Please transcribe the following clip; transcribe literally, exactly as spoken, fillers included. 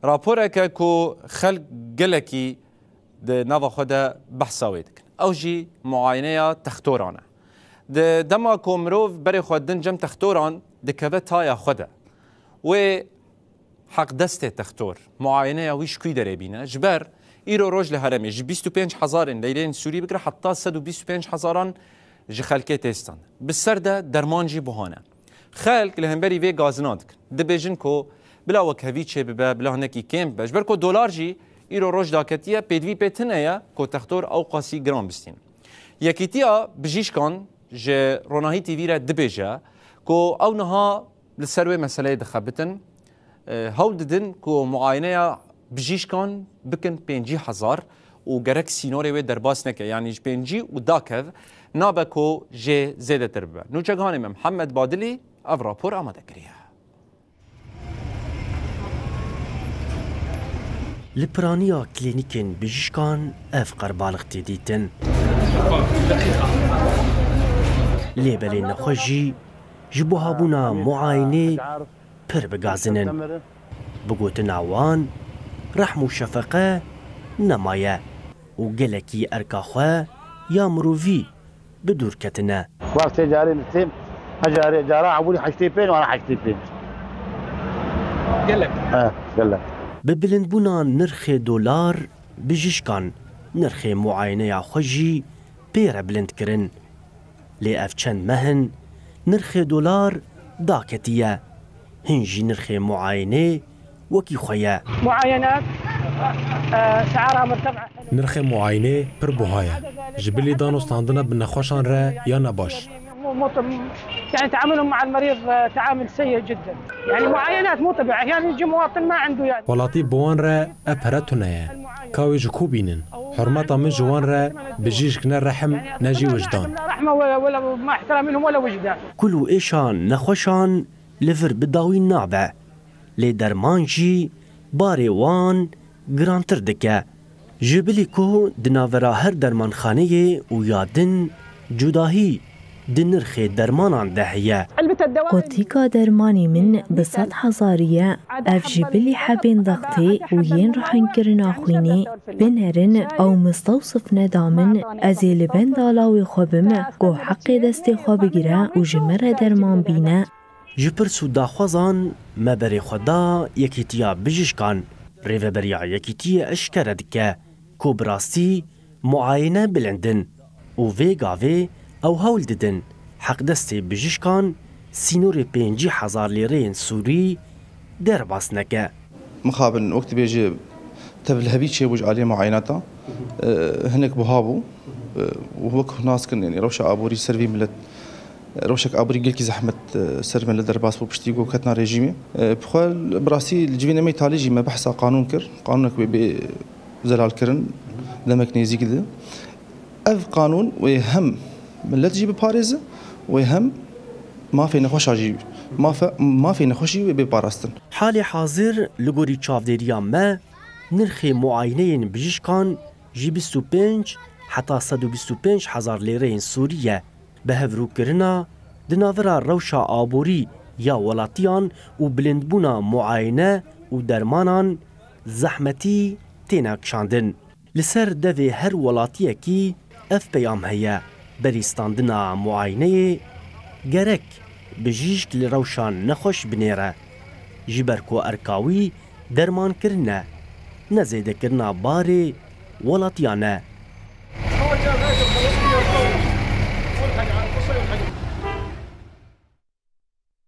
Raporeke ku xelk gelekî di nava xwe de behsa wê dikin. Ew jî muayeneya textoran e. Di dema ku mirov berê xwe din cem textoran dikeve taya xwe de. Wê heqdestê textor, muayeneya wî ji kû derê bîne? Ji ber îro roj li herêmê ji bîst û pênc hezarên leyreyên Sûrî bigire heta sed û bîst û pênc hezaran ji xelkê tê stand. Bi ser de derman jî buhane. Xelk li hemberî vê gazina dikin. Dibêjin ku bila wekhevî çêbibe, bila hinekî kêm bibe. Ji ber ku dolar jî îro roj daketiye, pêdivî pê tune ye ku textor ewqasî giran bistîn. Yekîtiya Bijîşkan ji Ronahî T V re dibêje ku ew niha li ser wê meseleyê dixebitin, e, hewl didin ku muayeneya bijîşkan bikin pêncî hezar û gerek sînorê wê derbas neke, yanî ji pêncî û dakev nabe ku jê zêdetir bibe. Nûçeganê me Mihemed Badilî ev rapor amade kiriye. Li piraniya klînîkên bijîşkan ev qerbalix tê dîtin. Lê belê nexweş jî ji buhabûna muayenê pir bi gazin in. Bi gotina wan, rehm û şefeqe nemaye û gelekî erka xwe ya mirovî bi dûr ketine. Wextê carê nivîsîm, hejarê cara hebûnî heştê pênc, wana heştê pênc. Gelek. He, gelek. Bi bilindbûna nirxê dolar, bijîşkan nirxê muayeneya xwe jî pê re bilind kirin. Lê ev çend meh in nirxê dolar daketiye. Hin jî nirxê muayenê wekî xwe ye. معاينات، آه، سعرها مرتفعة. Nirxê muayenê pir buha ye. Ji bilî dan û standina bi nexweşan re ya nebaş. مو، مو طب-، يعني تعاملهم مع المريض، آه، تعامل سيء جدًا. يعني معاينات مو طبيعية. أحيانًا يجي مواطن ما عنده يعني. Welatî bi wan re ev pere tune ye. Ka wê ji ku bînin? Hurmeta min ji wan re bijîşk ne rehm, ne jî wijdan. لا رحمة ولا، ولا مع احترامي لهم ولا وجدان. Kul û êşa nexweşan li vir bi dawî nabe. Lê derman jî barê wan girantir dike. Ji bilî ku di navbera her dermanxaneyê û ya din cudahî di nirxê dermanan de heye. Qutîka dermanî min bi sed hezarî ye. Ev ji bilî hebên dextê û yên rihinkirina xwînê binerin ew mistewsif neda min, ez ê li benda lawê xwe bim ku heqê destê xwe bigire û ji min re derman bîne. Ji pirs û daxwazan me berê xwe da Yekîtiya Bijîşkan. Rêveberiya Yekîtiyê eşkere dike ku bi rastî muayene bilind in û vê gavê ew hewl didin heqdestê bijîşkan sînorê pêncî hezar lîreyên Sûrî derbas neke. Mixabin wek dibêje tevlihevî çêbû ji aliyê muayenata, e, hinek buha bû, e, û wek nas kin, yanî rewşa aborî ser vî milet, e, rewşek aborî gelkî zehmet, e, ser milet derbas bû piştî ku ketina rejîmê. E, bi xwe bi rastî li civînê me Îtalî jî me behsa qanûn kir, qanûnek wê bê zelal kirin, demek nêzîk di. Ev qanûn wê hem milet jî biparêze, wê hem mafê nexweşa jî, mafe-, mafê nexweşî wê bê parastin. Halê hazir li gorî çavdêriya me, nirxê muayeneyên bijîşkan ji bîst û pênc heta sed û bîst û pênc hezar lêreyên Sûrî ye. Bi hevrûkirina di navbera rewşa aborî ya welatiyan û bilindbûna muayene û dermanan zehmetî têne kişandin. Li ser devê her welatiyekî ev peyam heye, berî standina muayeneyê gerek bijîşk li rewşa nexweş binêre, ji ber ku erka wî dermankirin e, ne zêdekirina barê welatiyan e.